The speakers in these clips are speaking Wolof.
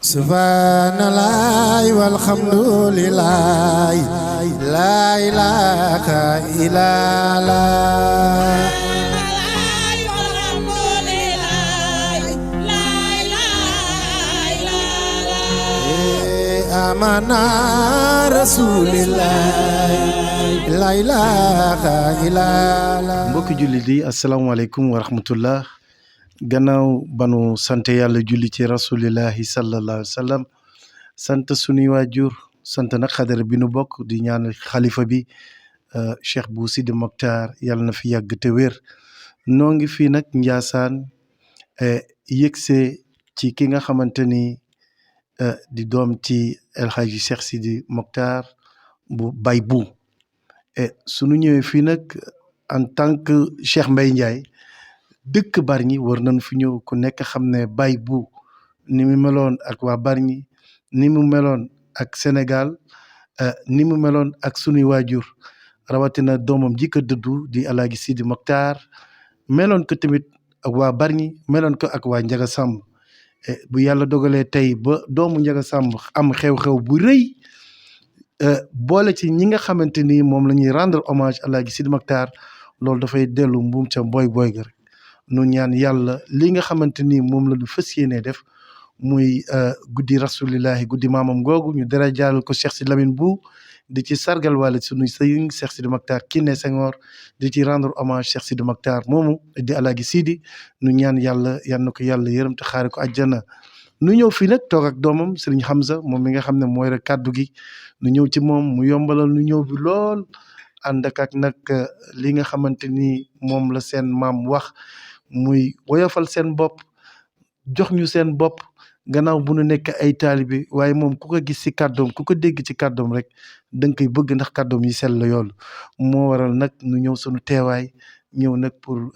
subhanallah walhamdulillah la ilaha illallah amana rasulillah la ilaha illallah. mbokki jullit yi asalaamaaleykum wa rahmatullah. gannaaw banu sant yàlla julli ci rasulillahi sallallahu alayhi wa sallam sant sunuy waajur sant nag xadara bi nu bokk di ñaan xalifa bi Cheikh Bou Sidi Mokhtar yàlla na fi yàgg te wér. noo ngi fii nag Njaasaan yëgse ci ki nga xamante ni di doom ci El Hadji Cheikh Sidi Mokhtar bu Baye Bou. sunu ñëwee fii nag en tant que Cheikh Mbaye Ndiaye dëkk Bargny war nañ fi ñëw ku nekk xam ne Baye Bou ni mu meloon ak waa Bargny ni mu meloon ak Sénégal ni mu meloon ak sunuy waajur rawatina doomam ji ko dëddu di El Hadji Sidi Mokhtar meloon ko tamit ak waa Bargny meloon ko ak waa Njaga Samb. bu yàlla dogalee tey ba doomu Njaga Samb am xew-xew bu rëy boole ci ñi nga xamante ni moom la ñuy rendre hommage El Hadji Sidi Mokhtar loolu dafay dellu mbuum ca boy ga rek nu ñaan yàlla li nga xamante ni moom la ñu fas yéenee def muy guddi rasulillahi guddi maamam googu ñu dara jàll ko Cheikh Sidi Lamine Bou di ci sargal wàlle sunuy sëriñ Cheikh Sidi Mokhtar Kiné Senghor di ci rendre hommage Cheikh Sidi Mokhtar moomu di El Hadji Sidi nu ñaan yàlla yal na ko yàlla yërëm te xaare ko àjjana. nu ñëw fii nag toog ak doomam Serigne Hamza moom mi nga xam ne mooy rek kàddu gi nu ñëw ci moom mu yombalal nu ñëw bi lool ànd ak nag li nga xamante ni moom la seen maam wax muy woyofal seen bopp jox ñu seen bopp gannaaw bu nu nekk ay taalibe waaye moom ku ko gis ci kàddoom ku ko dégg ci kàddoom rek da nga koy bëgg ndax kàddoom yi sell la yoolu moo waral nag nu ñëw sunu teewaay ñëw nag pour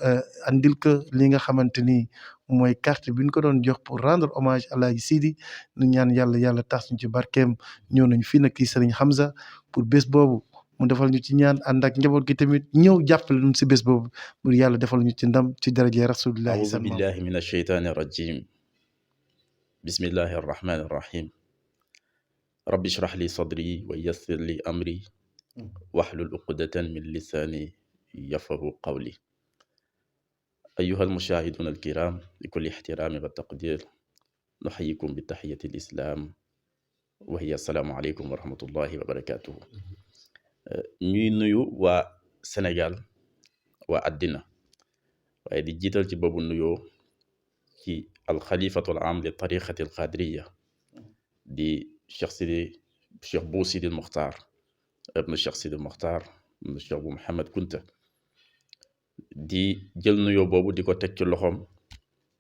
andil ko li nga xamante ni mooy carte bi ñu ko doon jox pour rendre hommage El Hadji Sidi nu ñaan yàlla tax ñu ci barkeem ñëw nañu fii nag kii Serigne Hamza pour bés boobu mu defal ñu ci ñaan ànd ak njaboot gi tamit ñëw jàppale ñu si bés boobu pour yàlla defal ñu ci ndam ci daraje rasulillahi auzu billahi min asheytaani rajim bismillahi arrahmani arrahim rabbi shrah li sadri wa yassir li amri wahlul uqdatan min lisani yafqahu qawli أيها المشاهدون الكرام بكل احترام والتقدير نحييكم بتحية الإسلام وهي السلام عليكم ورحمة الله وبركاته. ñuy nuyu waa Sénégal waa àddina waaye di jiital ci boobu nuyoo ci alxalifatul am li tariqati alqadiriya di Cheikh Bou Sidi Mokhtar ibnu Cheikh Sidi Mokhtar ibnu Cheikh Bou Mouhamed Kunta di jël nuyoo boobu di ko teg ci loxoom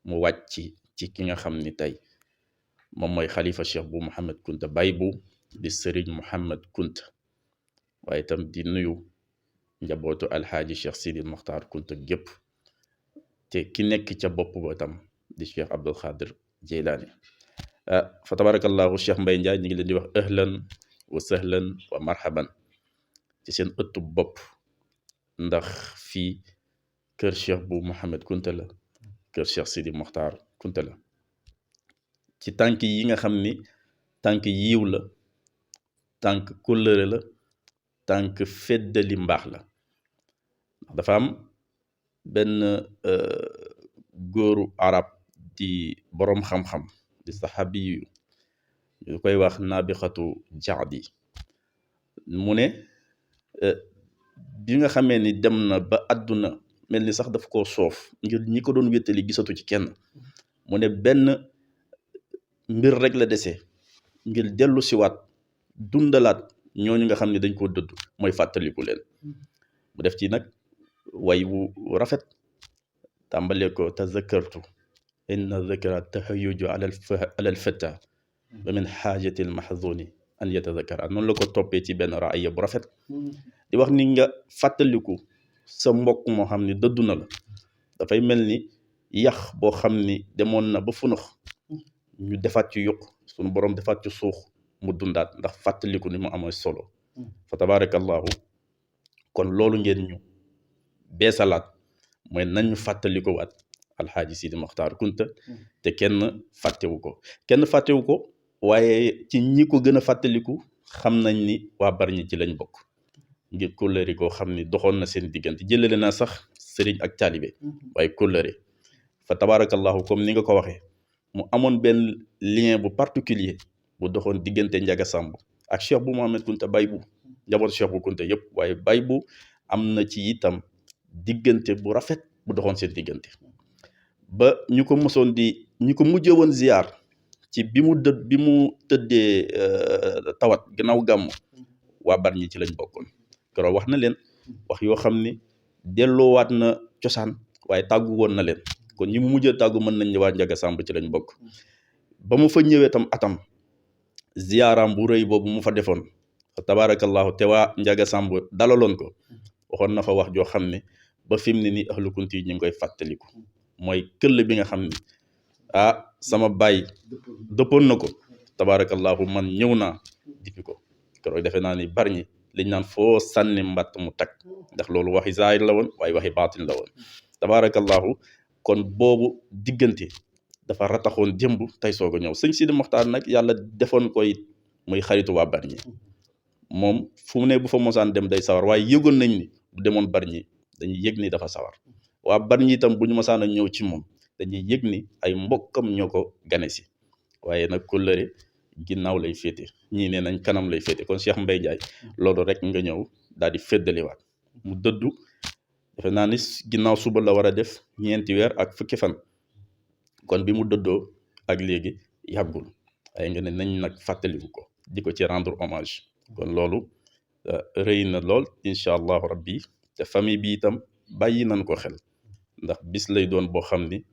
mu wàcc ci ki nga xam ni tey moom mooy xalifa Cheikh Bou Mouhamed Kunta Baye Bou di Serigne Mouhamed Kunta waaye itam di nuyu njabootu alxaaji Cheikh Sidi Mokhtar Kunta gépp te ki nekk ca bopp ba itam di Cheikh Abdul Xaadir Jeylaani fa tabarakallahu Cheikh Mbaye Ndiaye ñu ngi leen di wax ahlan wa sahlan wa marhaban ci seen ëttu bopp ndax fii kër Cheikh Bou Mouhamed Kunta la kër Cheikh Sidi Mokhtar Kunta la ci tànk yi nga xam ni tànk yiw la tànk kóllëre la tànk feddali mbaax la ndax dafa am benn góoru arab di boroom xam-xam di saxaabi yu ñu koy wax nabixatu jaadi mu ne bi nga xamee ni dem na ba àdduna mel ni sax daf koo soof ngir ñi ko doon wéttali gisatu ci kenn mu ne benn mbir rek la dese ngir dellu siwaat dundalaat ñooñu nga xam ne dañ koo dëdd mooy fàttaliku leen mu def ci nag way wu rafet tàmbalee ko tazakartu inna zakara tahayuju ala alfata wa min xaajati almahzuni an yatazakara noonu la ko toppee ci benn raaya bu rafet di wax ni nga fàttaliku sa mbokk moo xam ni dëddu na la dafay mel ni yax boo xam ni demoon na ba funux ñu defaat ci yuq sunu borom defaat ci suux mu dundaat ndax fàttaliku ni mu amoon solo fa tabarakallahu kon loolu ngeen ñu beesalaat mooy nañu fàttaliku waat alxaaji Sidi Mokhtar Kunta te kenn fàttewu ko waaye ci ñi ko gën a fàttaliku xam nañ ni waa Bargny ci lañ bokk ngir kóllëre koo xam ni doxoon na seen diggante jëlale naa sax sëriñ ak taalibe waaye kóllëre fa tabaarakallahu comme ni nga ko waxee mu amoon benn lien bu particulier bu doxoon diggante Ndiaga Samb ak Cheikh bu Mohamed Kunta Baye-Bou njaboot Cheikh bu Kunta yëpp waaye Baye-Bou am na ci itam diggante bu rafet bu doxoon seen diggante ba ñu ko mujjee woon ziar ci bi mu tëddee tawat gannaaw gàmmu waa Bargny ci lañ bokkoon keroog wax na leen wax yoo xam ni delloowaat na cosaan waaye tàggu woon na leen kon ñi mu mujjee tàggu mën nañ ne waa Ndiaga Samb ci lañ bokk ba mu fa ñëwee tam atam ziaram bu rëy boobu mu fa defoon tabaarakallahu te waa Ndiaga Samb dalaloon ko waxoon na fa wax joo xam ne ba fi mu ne nii ahlu kunti yi ñu ngi koy fàttaliku mooy këll bi nga xam ne sama baay dëppoon na ko tabaarakallahu man ñëw naa difi ko keroog defe naa ni Bargny liñ naan foo sànni mbatt mu tag ndax loolu waxi zaahir la woon waaye waxi baatin la woon tabaarakallahu kon boobu diggante dafa rataxoon démb tey soog a ñëw sëñ Sidi Moxtaar nag yàlla defoon koy muy xaritu waa Bargny moom fu mu ne bu fa mosaan dem day sawar waaye yëgoon nañ ni bu demoon Bargny dañuy yëg ni dafa sawar waa Bargny itam bu ñu mosaan a ñëw ci moom dañuy yëg ni ay mbokkam ñoo ko gane si waaye nag kóllëre ginnaaw lay féete ñii ne nañ kanam lay féete kon Cheikh Mbaye Ndiaye loolu rek nga ñëw daal di féddaliwaat mu dëddu defe naa ni ginnaaw suba la war a def 4 weer ak fukki fan kon bi mu dëddoo ak léegi yàggul waaye nga ne nañ nag fàttaliku ko di ko ci rendre hommage kon loolu rëy na lool incha allahu rabbi te famille bi itam bàyyi nañ ko xel ndax bis lay doon boo xam ni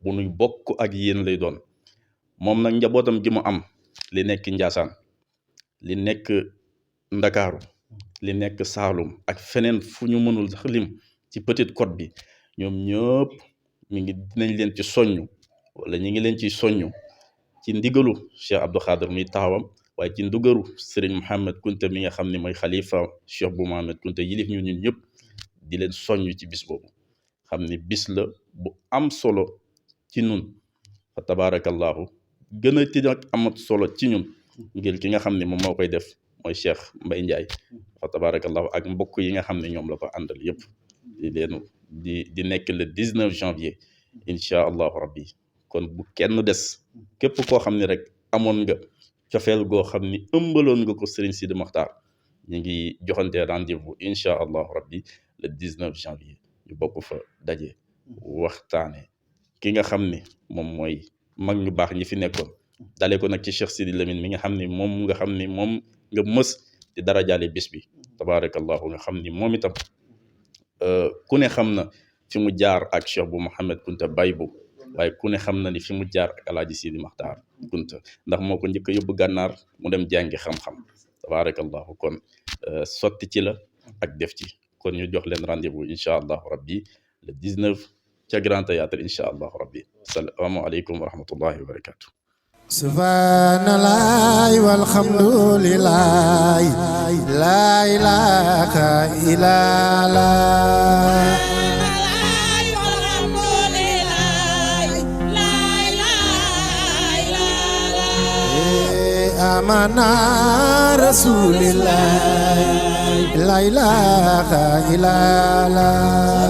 bu nuy bokk ak yéen lay doon moom nag njabootam gi mu am li nekk Njaasaan li nekk Ndakaaru li nekk Saalum ak feneen fu ñu mënul sax lim ci Petite Côte bi ñoom ñëpp dinañ leen ci soññu wala ñi ngi leen ci soññu ci ndigalu Cheikh Abdou Khader muy taawam waaye ci ndigalu Serigne Mohamed Kunta mi nga xam ne mooy xalifa Cheikh bu Mohamed Kunta yilif ñun ñëpp di leen soññu ci bis boobu xam ni bis la bu am solo ci ñun fa tabaarakallahu gën a ti nag amat solo ci ñun ngir ki nga xam ne moom moo koy def mooy Cheikh Mbaye Ndiaye fa tabaarakallahu ak mbokk yi nga xam ne ñoom la ko àndal yëpp di nekk le 19 janvier incha allahu rabbi kon bu kenn des képp koo xam ne rek amoon nga cofeel goo xam ni ëmbaloon nga ko Serigne Sidi Mokhtar ñu ngi joxante rendez-vous incha allahu rabbi le 19 janvier ñu bokk fa daje waxtaane ki nga xam ne moom mooy mag ñu baax ñi fi nekkoon dalee ko nag ci Cheikh Sidi Lamine mi nga xam ni moom nga mës di dara jaale bis bi tabaarakallahu nga xam ni moom itam ku ne xam na fi mu jaar ak Cheikh bu Mohamed Kunta Baye-Bou waaye ku ne xam na ni fi mu jaar ak Alaaji Sidi Mokhtar Kunta ndax moo ko njëkk a yóbbu gànnaar mu dem jàngi xam-xam tabaarakallahu kon sotti ci la ak def ci kon ñu jox leen rendez-vous incha allahu rabbi le 19 ca Grand Théâtre incha allahu rabbi assalaamu aleykum wa rahmatullahi wa barakatuh subhanallah walhamdulillah la ilaha illallah amana rasulillah la ilaha illallah